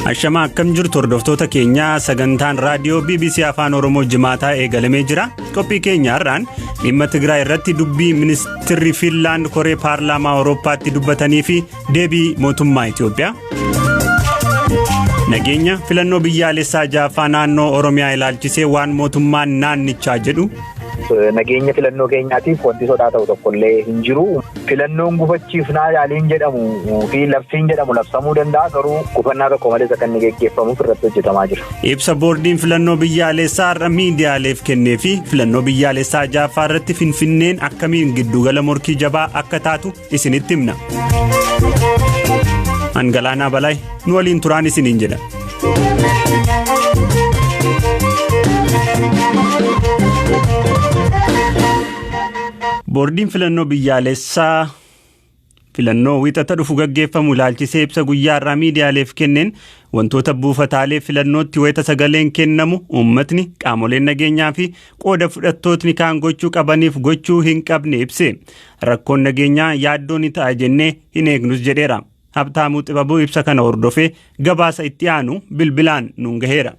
Ashamaa, akkam jirtu hordoftoota keenyaa? Sagantaan raadiyoo BBC Afaan Oromoo jimaataa eegalamee jira. Qophii keenya har'aan dhimma Tigraay irratti dubbii ministirri Fiinlaand koree paarlaamaa Awurooppaatti dubbatanii fi deebii mootummaa Itoophiyaa. Nageenya filannoo biyyaalessaa ja'affaa naannoo Oromiyaa ilaalchisee waan mootummaan naannichaa jedhu. Nageenya filannoo keenyaatiif wanti sodaa ta'u tokkollee hin jiru. Filannoon gufachiifnaa yaaliin jedhamu fi labsiin jedhamu labsamuu danda'a, garuu gufannaa tokko malees akka inni geggeeffamuuf irratti hojjetamaa jira. Ibsa boordiin filannoo biyyaalessaa har'a miidiyaaleef kennee fi filannoo biyyaalessaa ja'affaa irratti Finfinneen akkamiin giddugala morkii jabaa akka taatu isinitti himna. Angalaanaa Balaay nu waliin turaan isiniin jedha. Boordiin filannoo biyyaalessaa filannoo wixata dhufu gaggeeffamu ilaalchisee ibsa guyyaa har'aa miidiyaaleef kenneen wantoota buufataalee filannootti wayita sagaleen kennamu uummatni, qaamoleen nageenyaa fi qooda fudhattootni kaan gochuu qabaniif gochuu hin qabne ibse. Rakkoon nageenyaa yaaddoo ni ta'a jennee hin eegnus jedheera. Habtaamuu Xibabuu ibsa kana hordofee gabaasa itti aanu bilbilaan nuun gaheera.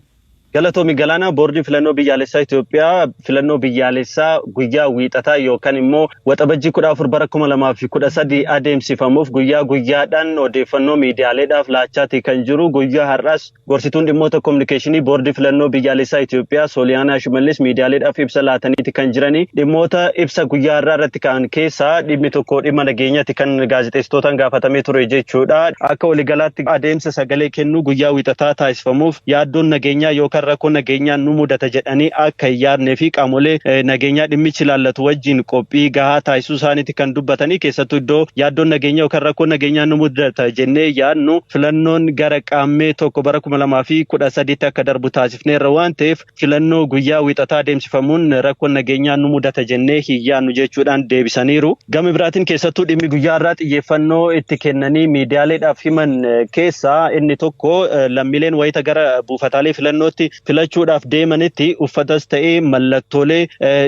Galatoomi Galaanaa. Boordiin filannoo biyyaalessaa Itoophiyaa filannoo biyyaalessaa guyyaa wiixataa yookaan immoo Waxabajjii 14 bara 2013 adeemsifamuuf guyyaa guyyaadhaan odeeffannoo miidiyaaleedhaaf laachaati kan jiru. Guyyaa har'aas gorsituun dhimmoota kominikeeshinii boordii filannoo biyyaalessaa Itoophiyaa Sooliyaanaa Shimallis miidiyaaleedhaaf ibsa laataniiti kan jirani. Dhimmoota ibsa guyyaa har'aa irratti ka'an keessaa dhimmi tokko dhimma nageenyaati kan gaazexeessitootaan gaafatamee ture jechuudha. Akka waliigalaatti adeemsa sagalee kennuu guyyaa wiixataa taasifamuuf yaaddoon nageenyaa yookaan rakkoo nageenyaa nu mudata jedhanii akka hin yaadnee fi qaamolee nageenyaa dhimmichi ilaallatu wajjin qophii gahaa taasisuu isaaniiti kan dubbatanii. Keessattuu iddoo yaaddoon nageenyaa yookaan rakkoo nageenyaa nu mudata jennee yaadnu filannoon gara Qaammee 1 bara 2013tti akka darbu taasifneerra waan ta'eef, filannoo guyyaa wiixataa adeemsifamuun rakkoon nageenyaa nu mudata jennee hin yaadnu jechuudhaan deebisaniiru. Gama biraatiin keessattuu dhimmi guyyaa har'aa xiyyeeffannoo itti kennanii miidiyaaleedhaaf himan keessaa inni tokko lammiileen wayita gara buufataalee filannootti filachuudhaaf deemanitti uffatas ta'ee mallattoolee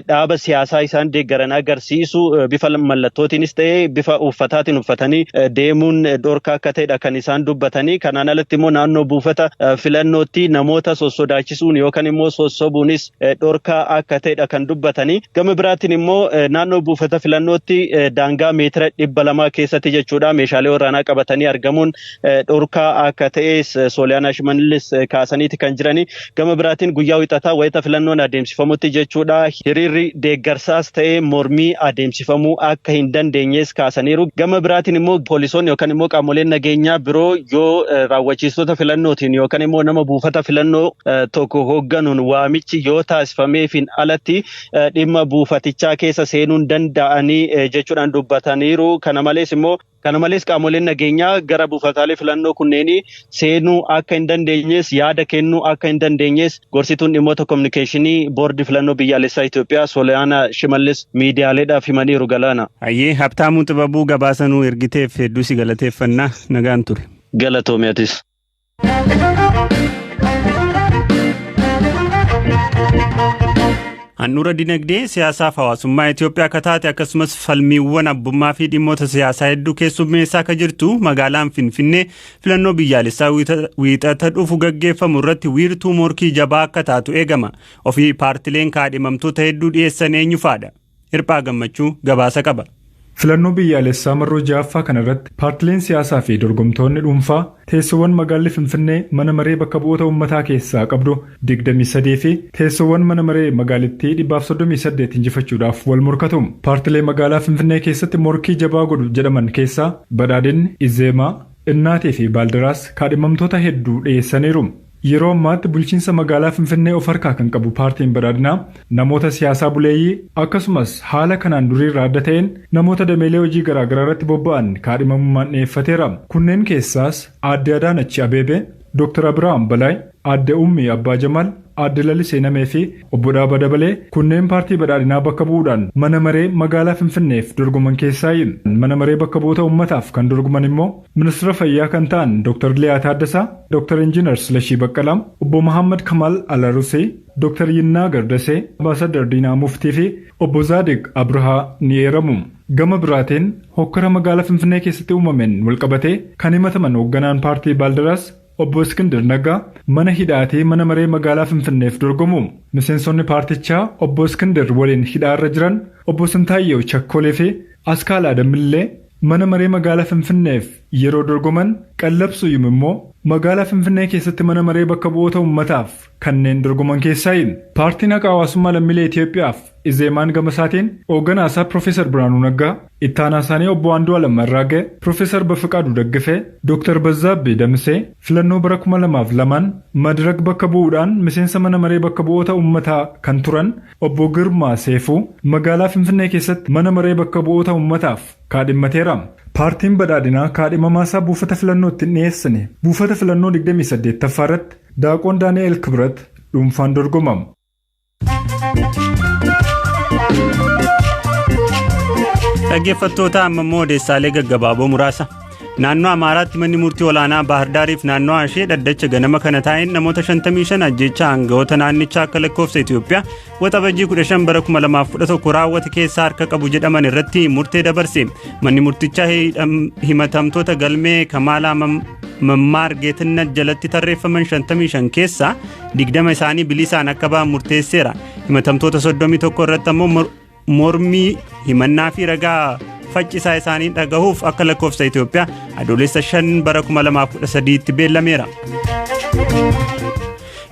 dhaaba siyaasaa isaan deeggaran agarsiisu bifa mallattootiinis ta'ee bifa uffataatiin uffatanii deemuun dhorkaa akka ta'edha kan isaan dubbatanii. Kanaan alatti immoo naannoo buufata filannootti namoota sossodaachisuun yookaan immoo sossobuunis dhorkaa akka ta'edha kan dubbatanii. Gama biraatiin immoo naannoo buufata filannootti daangaa meetira 200 keessatti jechuudha meeshaalee waraanaa qabatanii argamuun dhorkaa akka ta'es Sooliyaanaa Shimallis kaasaniiti kan jiranii. Gama biraatiin guyyaa wixataa wayita filannoon adeemsifamutti jechuudha hiriirri deeggarsaas ta'ee mormii adeemsifamuu akka hin dandeenyes kaasaniiru. Gama biraatiin immoo poolisoonni yookaan immoo qaamoleen nageenyaa biroo yoo raawwachiistota filannootiin yookaan immoo nama buufata filannoo tokko hoogganuun waamichi yoo taasifameefiin alatti dhimma buufatichaa keessa seenuun danda'anii jechuudhaan dubbataniiru. Kana malees qaamoleen nageenyaa gara buufataalee filannoo kunneenii seenuu akka hin dandeenyes, yaada kennuu akka hin dandeenyes gorsituun dhimmoota kominikeeshinii boordii filannoo biyyaalessaa Itoophiyaa Sooliyaanaa Shimallis miidiyaaleedhaaf himaniiru, Galaana. Hayyee, Habtaamuu Xibabuu, gabaasa nuu ergiteef hedduu si galateeffannaa, nagaan ture. Galatoomi atis. Handhuura dinagdee, siyaasaaf hawaasummaa Itoophiyaa akka taate, akkasumas falmiiwwan abbummaa fi dhimmoota siyaasaa hedduu keessummeessaa akka jirtu magaalaan Finfinnee filannoo biyyaalessaa wiixata dhufu gaggeeffamu irratti wiirtuu morkii jabaa akka taatu eegama. Ofii paartileen kaadhimamtoota hedduu dhiyeessan eenyu faadha? Hirphaa Gammachuu gabaasa qaba. Filannoo biyyaalessaa marroo ja'affaa kana irratti paartileen siyaasaa fi dorgomtoonni dhuunfaa teessoowwan magaalli Finfinnee mana maree bakka bu'oota uummataa keessaa qabdu 23 fi teessoowwan mana maree magaalittii 138 injifachuudhaaf wal morkatu. Paartilee magaalaa Finfinnee keessatti morkii jabaa godhu jedhaman keessaa Badhaadhinni, Izeemaa, Innaatii fi Baaldaraas kaadhimamtoota hedduu dhiyeessaniiru. Yeroo ammaatti bulchiinsa magaalaa Finfinnee of harkaa kan qabu paartiin Badhaadhinaa namoota siyaasaa buleeyyii, akkasumas haala kanaan duriirraa adda ta'een namoota dameelee hojii garaagaraa irratti bobba'an kaadhimamummaan dhiyeeffateera. Kunneen keessaas Aadde Adaanachi Abeebee, Dr. Abiraam Balaay, Aadde Ummii Abbaa Jamaal, Aadde Lalisee Namee fi Obbo Dhaabaa Dabalee kunneen paartii Badhaadhinaa bakka bu'uudhaan mana maree magaalaa Finfinneef dorgoman keessaayi. Mana maree bakka bu'oota uummataaf kan dorgoman immoo Ministeera Fayyaa kan ta'an Dr. Liyaa Taaddasaa, Dr. Injiinar Silashii Baqqalaa, Obbo Mahammad Kamal Alarusee, Dr. Yinnaa Gardasee, Ambaasadar Diinaa Muftii fi Obbo Zaadiq Abrahaa ni eeramu. Gama biraatiin hokkara magaalaa Finfinnee keessatti uumameen walqabatee kan himataman hoogganaan paartii Baaldaraas Obbo Iskindir Naggaa mana hidhaatee mana maree magaalaa Finfinneef dorgomu. Miseensonni paartichaa Obbo Iskindir waliin hidhaarra jiran Obbo Sintaayyoo Chakkolee fi Askaal Adamillee mana maree magaalaa Finfinneef yeroo dorgoman, Qallab Suyyum immoo magaalaa Finfinnee keessatti mana maree bakka bu'oota uummataaf kanneen dorgoman keessaayi. Paartiin Haqa Hawaasummaa Lammiilee Itoophiyaaf Izeemaan gama isaatiin hoogganaa isaa Piroofeesar Birhaanuu Naggaa, ittaanaa isaanii Obbo Andu'aalem Arraagee, Piroofeesar Bafiqaaduu Daggafee, Dooktar Bazzaabbee Damisee filannoo bara 2002n Madirak bakka bu'uudhaan miseensa mana maree bakka bu'oota uummataa kan turan Obbo Girmaa Seefuu magaalaa Finfinnee keessatti mana maree bakka bu'oota uummataaf kaadhimmateera. Paartiin Badhaadhinaa kaadhimamaa isaa buufata filannoo ittiin dhiyeessine. Buufata filannoo 28ffaa irratti Daaqoon Daani'el Kibrat dhuunfaan dorgomama. Dhaggeeffattoota, amma immoo odeessaalee gaggabaaboo muraasa. Naannoo Amaaraatti manni murtii olaanaa Baahirdaariif naannoo ishee dhaddacha ganama kana taa'een namoota 55 ajjeechaa aangawoota naannichaa akka lakkoofsa Itoophiyaa Waxabajjii 15 bara 2011 raawwate keessaa harka qabu jedhaman irratti murtee dabarse. Manni murtichaa himatamtoota galmee Kamaalaa Mammaar Geetinnat jalatti tarreeffaman 55 keessaa 20 isaanii bilisaan akka ba'an murteesseera. Himatamtoota 31 irratti ammoo mormii himannaa fi ragaa faccisaa isaanii dhagahuuf akka lakkoofsa Itoophiyaa Adoolessa 5 bara 2013tti beellameera.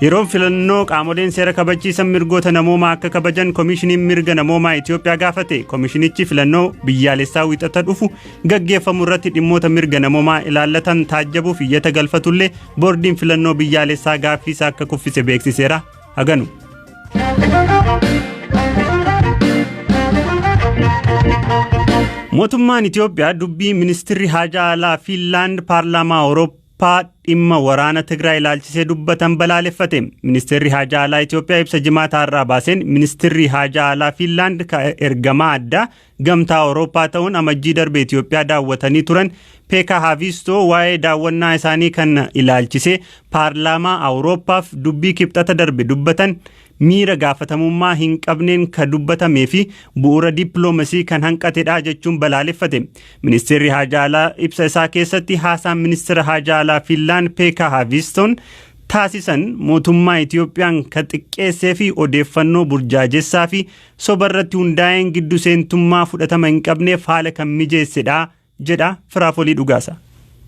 Yeroon filannoo qaamoleen seera kabachiisan mirgoota namoomaa akka kabajan Koomishiniin Mirga Namoomaa Itoophiyaa gaafate. Koomishinichi filannoo biyyaalessaa Wixata dhufu gaggeeffamu irratti dhimmoota mirga namoomaa ilaallatan taajjabuuf iyyata galfatullee, boordiin filannoo biyyaalessaa gaaffii isaa akka kuffise beeksiseera. Haganu. Mootummaan Itoophiyaa dubbii ministirri haajaa alaa Fiinlaand paarlaamaa Awurooppaa dhimma waraana Tigraay ilaalchisee dubbatan balaaleffate. Ministeerri haajaa alaa Itoophiyaa ibsa Jimaataa irraa baaseen, ministirri haajaa alaa Fiinlaand ergamaa addaa Gamtaa Awurooppaa ta'uun Amajjii darbe Itoophiyaa daawwatanii turan Peekaa Haavistoo waa'ee daawwannaa isaanii kan ilaalchisee paarlaamaa Awurooppaaf dubbii Kibxata darbe dubbatan miira gaafatamummaa hin qabneen ka dubbatamee fi bu'uura dippiloomasii kan hanqatedha jechuun balaaleffate. Ministeerri haajaa alaa ibsa isaa keessatti, haasaan ministeera haajaa alaa Fiinlaand Peekaa Haavistoon taasisan mootummaa Itoophiyaan ka xiqqeessee fi odeeffannoo burjaajessaa fi soba irratti hundaa'een giddu seentummaa fudhatama hin qabneef haala kan mijeessedha jedha. Firaafolii Dhugaasa.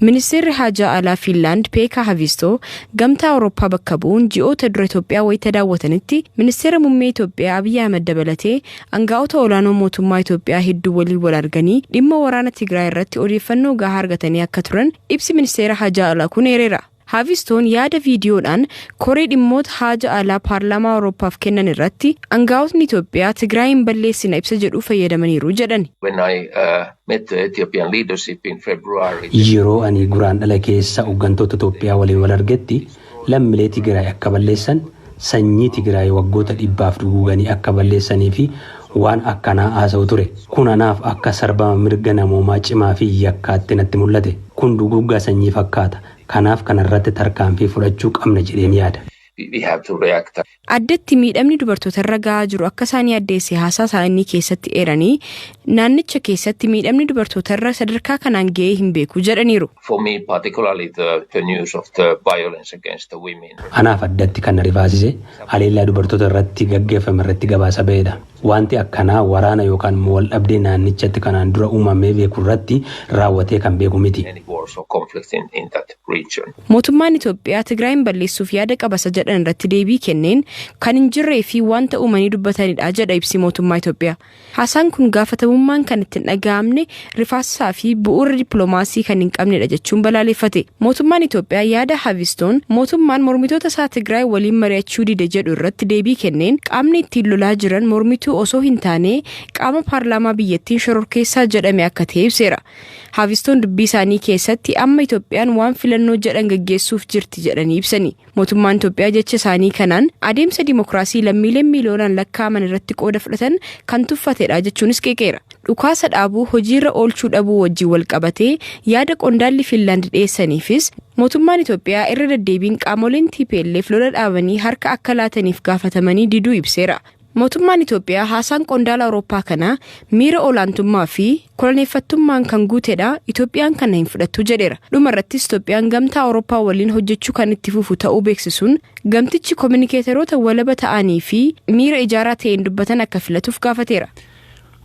Ministeerri Haajaa Alaa Fiinlaand Peekaa Havistoo Gamtaa Awurooppaa bakka bu'uun ji'oota dura Itoophiyaa wayita daawwatanitti, ministeera muummee Itoophiyaa Abiyyi Ahmad dabalatee aangaa'ota olaanoo mootummaa Itoophiyaa hedduu waliin wal arganii dhimma waraana Tigraay irratti odeeffannoo gahaa argatanii akka turan ibsi ministeera Haajaa Alaa kun eereera. Haavistoon yaada viidiyoodhaan koree dhimmoota haaja alaa paarlaamaa Awurooppaaf kennan irratti aangaa'otni Itoophiyaa Tigraayin balleessina ibsa jedhu fayyadamaniiru jedhan. When I met the Ethiopian leadership in February, Yeroo ani Guraandhala keessa hooggantoota Itoophiyaa waliin wal argetti, lammiilee Tigraay akka balleessan, sanyii Tigraay waggoota 100f duguuganii akka balleessanii fi waan akkanaa haasa'u ture. Kun anaaf akka sarbama mirga namoomaa cimaa fi yakkaatti natti mul'ate. Kun duguuggaa sanyii fakkaata. Kanaaf kanarratti tarkaanfii fudhachuu qabna jedheen yaada. We have to react. Addatti miidhamni dubartootarra gahaa jiru akka isaan yaaddeesse haasaa isaanii keessatti eeranii, naannicha keessatti miidhamni dubartootarra sadarkaa kanaan ga'ee hin beeku jedhaniiru. For me, particularly the news of the violence against the women. Anaaf addatti kan na rifaasise haleellaa dubartoota irratti gaggeeffame irratti gabaasa ba'edha. Wanti akkanaa waraana yookaan immoo wal dhabdee naannichatti kanaan dura uumamee beeku irratti raawwatee kan beeku miti. Any wars or conflicts in that region. Mootummaan Itoophiyaa Tigraayin balleessuuf yaada qabasa jedhan irratti deebii kenneen, kan hin jirree fi wanta uumanii dubbatanidha jedha ibsi mootummaa Itoophiyaa. Haasaan kun gaafatamummaan kan itti hin dhaga'amne, rifaasaa fi bu'uura dippiloomaasii kan hin qabnedha jechuun balaaleffate. Mootummaan Itoophiyaa yaada Havistoon mootummaan mormitoota isaa Tigraay waliin mari'achuu dide jedhu irratti deebii kenneen, qaamni ittiin lolaa jiran mormituu osoo hin taane qaama paarlaamaa biyyattiin shororkeessaa jedhame akka ta'e ibseera. Havistoon dubbii isaanii keessatti amma Itoophiyaan waan filannoo jedhan gaggeessuuf jirti jedhanii ibsani. Mootummaan Itoophiyaa jecha isaanii kanaan adeemsa dimokiraasii lammiileen miiliyoonaan lakkaa'aman irratti qooda fudhatan kan tuffatedha jechuunis qeeqeera. Dhukaasa dhaabuu hojiirra oolchuu dhabuu wajjin wal qabatee yaada qondaalli Fiinlaand dhiyeessaniifis, mootummaan Itoophiyaa irra deddeebiin qaamoleen TPLF lola dhaabanii harka akka laataniif gaafatamanii diduu ibseera. Mootummaan Itoophiyaa haasaan qondaala Awurooppaa kanaa miira olaantummaa fi koloneeffattummaan kan guutedha. Itoophiyaan kana hin fudhattu jedheera. Dhuma irrattis Itoophiyaan Gamtaa Awurooppaa waliin hojjechuu kan itti fufu ta'uu beeksisuun, gamtichi kominikeeteroota walaba ta'anii fi miira ijaaraa ta'een dubbatan akka filatuuf gaafateera.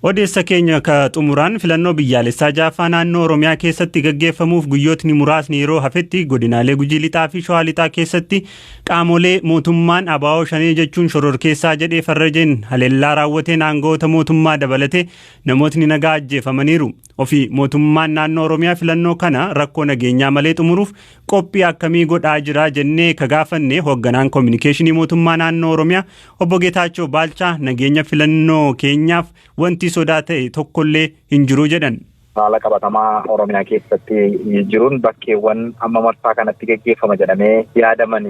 Odeessa keenya ka xumuraan, filannoo biyyaalessaa jaaffaa naannoo Oromiyaa keessatti gaggeeffamuuf guyyootni muraasni yeroo hafetti, godinaalee Gujii Lixaa fi Shawaa Lixaa keessatti qaamolee mootummaan ABO Shanee jechuun shororkeessaa jedhee farrajeen haleellaa raawwateen aangawoota mootummaa dabalatee namootni nagaa ajjeefamaniiru. Ofii mootummaan naannoo Oromiyaa filannoo kana rakkoo nageenyaa malee xumuruuf qophii akkamii godhaa jira jennee ka gaafanne hoogganaan koominikeeshinii mootummaa naannoo Oromiyaa obbo Geetaachoo Baalchaa, nageenya filannoo keenyaaf wanti sodaa ta'e tokkollee hin jiru jedhan. Haala qabatamaa Oromiyaa keessatti jiruun bakkeewwan amma marsaa kanatti geggeeffama jedhamee yaadaman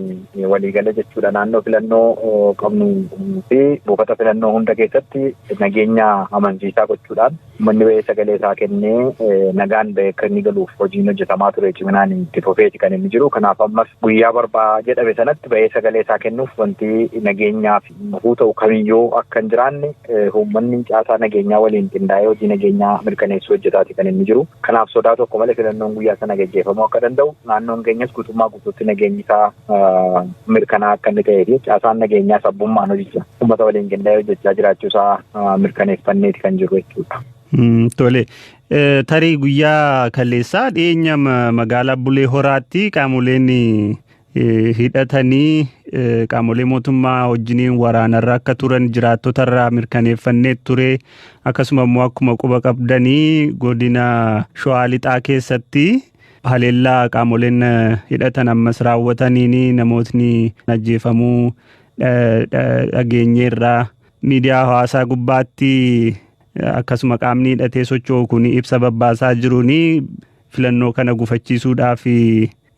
waliigala jechuudha. Naannoo filannoo qabnu fi buufata filannoo hunda keessatti nageenya amansiisaa gochuudhaan uummanni bahee sagalee isaa kennee nagaan bahee akka inni galuuf hojiin hojjetamaa ture ciminaan itti fufeeti kan inni jiru. Kanaaf ammas guyyaa barbaa jedhame sanatti bahee sagalee isaa kennuuf wanti nageenyaaf gufuu ta'u kamiyyuu akka hin jiraanne, uummanni caasaa nageenyaa waliin qindaa'ee hojii nageenyaa mirkaneessuu hojjetaati kan inni jiru. Kanaaf sodaa tokko malee filannoon guyyaa sana gaggeeffamuu akka danda'u, naannoon keenyas guutummaa guutuutti nageenyi isaa mirkanaa akka inni ta'ee fi caasaan nageenyaa sabbummaan hojicha uummata waliin qindaa'ee hojjechaa jiraachuu isaa mirkaneeffanneeti kan jiru jechuudha. Tole. Tarii guyyaa kaleessaa dhiyeenya magaalaa Bulee Horaatti qaamoleen hidhatanii qaamolee mootummaa wajjiniin waraanarra akka turan jiraattotarraa mirkaneeffannee ture. Akkasuma immoo akkuma quba qabdanii godina Shawaa Lixaa keessatti haleellaa qaamoleen hidhatan ammas raawwataniin namootni ajjeefamuu dhageenyeerraa. Miidiyaa hawaasaa gubbaatti akkasuma qaamni hidhatee socho'u kun ibsa babbaasaa jiruun filannoo kana gufachiisuudhaaf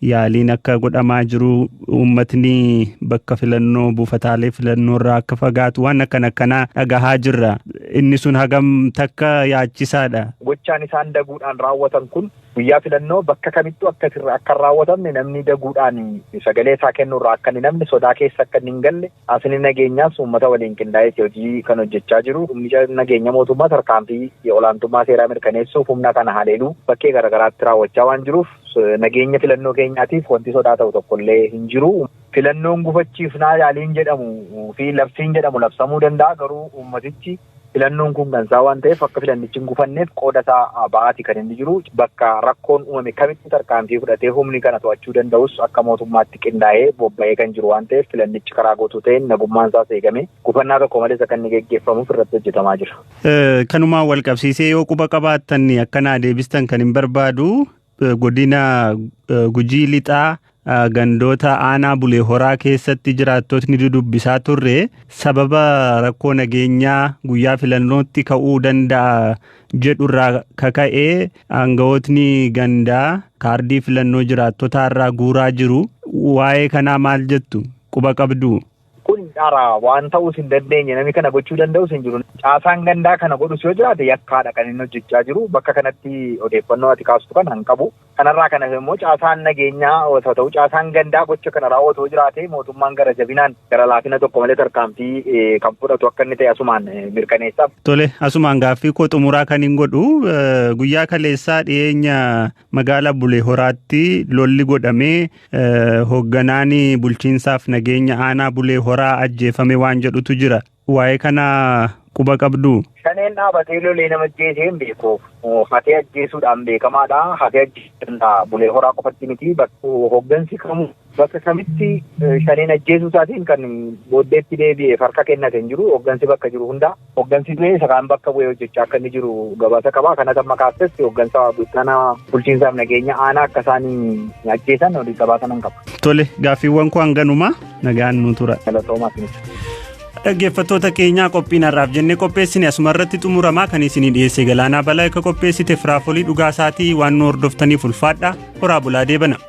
yaaliin akka godhamaa jiru, uummatni bakka filannoo, buufataalee filannoo irraa akka fagaatu waan akkana akkanaa dhagahaa jirra. Inni sun hagam takka yaachisaadha? Gochaan isaan daguudhaan raawwatan kun guyyaa filannoo bakka kamittuu akka akka hin raawwatamne, namni daguudhaan sagalee isaa kennuurraa akka inni namni sodaa keessa akka inni hin galle, haasni nageenyaas uummata waliin qindaa'ee hojii kan hojjechaa jiru. Humni nageenya mootummaa tarkaanfii olaantummaa seeraa mirkaneessuuf humna kana haleeluu bakkee garaagaraatti raawwachaa waan jiruuf, nageenya filannoo keenyaatiif wanti sodaa ta'u tokkollee hin jiru. Filannoon gufachiifnaa yaaliin jedhamu fi labsiin jedhamu labsamuu danda'a, garuu uummatichi filannoon kun gansaa waan ta'eef akka filannichi hin gufanneef qooda isaa ba'aati kan inni jiru. Bakka rakkoon uumame kamitti tarkaanfii fudhatee humni kana to'achuu danda'us akka mootummaatti qindaa'ee bobba'ee kan jiru waan ta'eef, filannichi karaa guutuu ta'een nagummaan isaas eegame gufannaa tokko malees akka inni geggeeffamuuf irratti hojjetamaa jira. Kanumaan wal qabsiisee yoo quba qabaattan akkanaa deebistan kan hin barbaadu, godina Gujii Lixaa gandoota aanaa Bulee Horaa keessatti jiraattotni dudubbisaa turre sababa rakkoo nageenyaa guyyaa filannootti ka'uu danda'a jedhurraa kaka'ee aangawootni gandaa kaardii filannoo jiraattotaarraa guuraa jiru. Waa'ee kanaa maal jettu? Quba qabdu? Kun dhara, waan ta'uus hin dandeenye, namni kana gochuu danda'us hin jiru. Caasaan gandaa kana godhus yoo jiraate yakkaadha kan inni hojjechaa jiru. Bakka kanatti odeeffannoo ati kaastu kana hin qabu. Kanarraa kan hafe immoo caasaan nageenyaa haa ta'u caasaan gandaa gocha kana raawwatu yoo jiraate, mootummaan gara jabinaan gara laafina tokko malee tarkaanfii kan fudhatu akka inni ta'e asumaan mirkaneessaaf. Tole, asumaan gaaffii koo xumuraa kan hin godhu, guyyaa kaleessaa dhiyeenya magaalaa Bulee Horaatti lolli godhamee hoogganaan bulchiinsaaf nageenya aanaa Bulee Horaa ajjeefame waan jedhutu jira. Waa'ee kana quba qabdu? Shaneen dhaabatee lolee nama ajjeesee hin beeku. Hatee ajjeesuudhaan beekamaadha. Hatee ajjeesuu danda'a. Bulee Horaa qofatti miti. Hooggansi kamuu bakka kamitti shaneen ajjeesuu isaatiin kan booddeetti deebi'ee harka kennate hin jiru. Hooggansi bakka jiru hunda hooggansi du'ee isa kaan bakka bu'ee hojjechaa akka inni jiru gabaasa qaba. Kanas amma kaastes hooggansa bulchaana bulchiinsaaf nageenya aanaa akka isaan ajjeesan olii gabaasa nan qaba. Tole, gaaffiiwwan koo hanganuma, nagaan nu tura. Galatoomaa isinis. Dhaggeeffattoota keenyaa, qophiin har'aaf jennee qopheessine asuma irratti xumuramaa. Kan isinii dhiyeesse Galaanaa Balaa, akka qopheessite Firaafolii Dhugaasaatii. Waan nu hordoftaniif ulfaadha, horaa bulaa, deebana.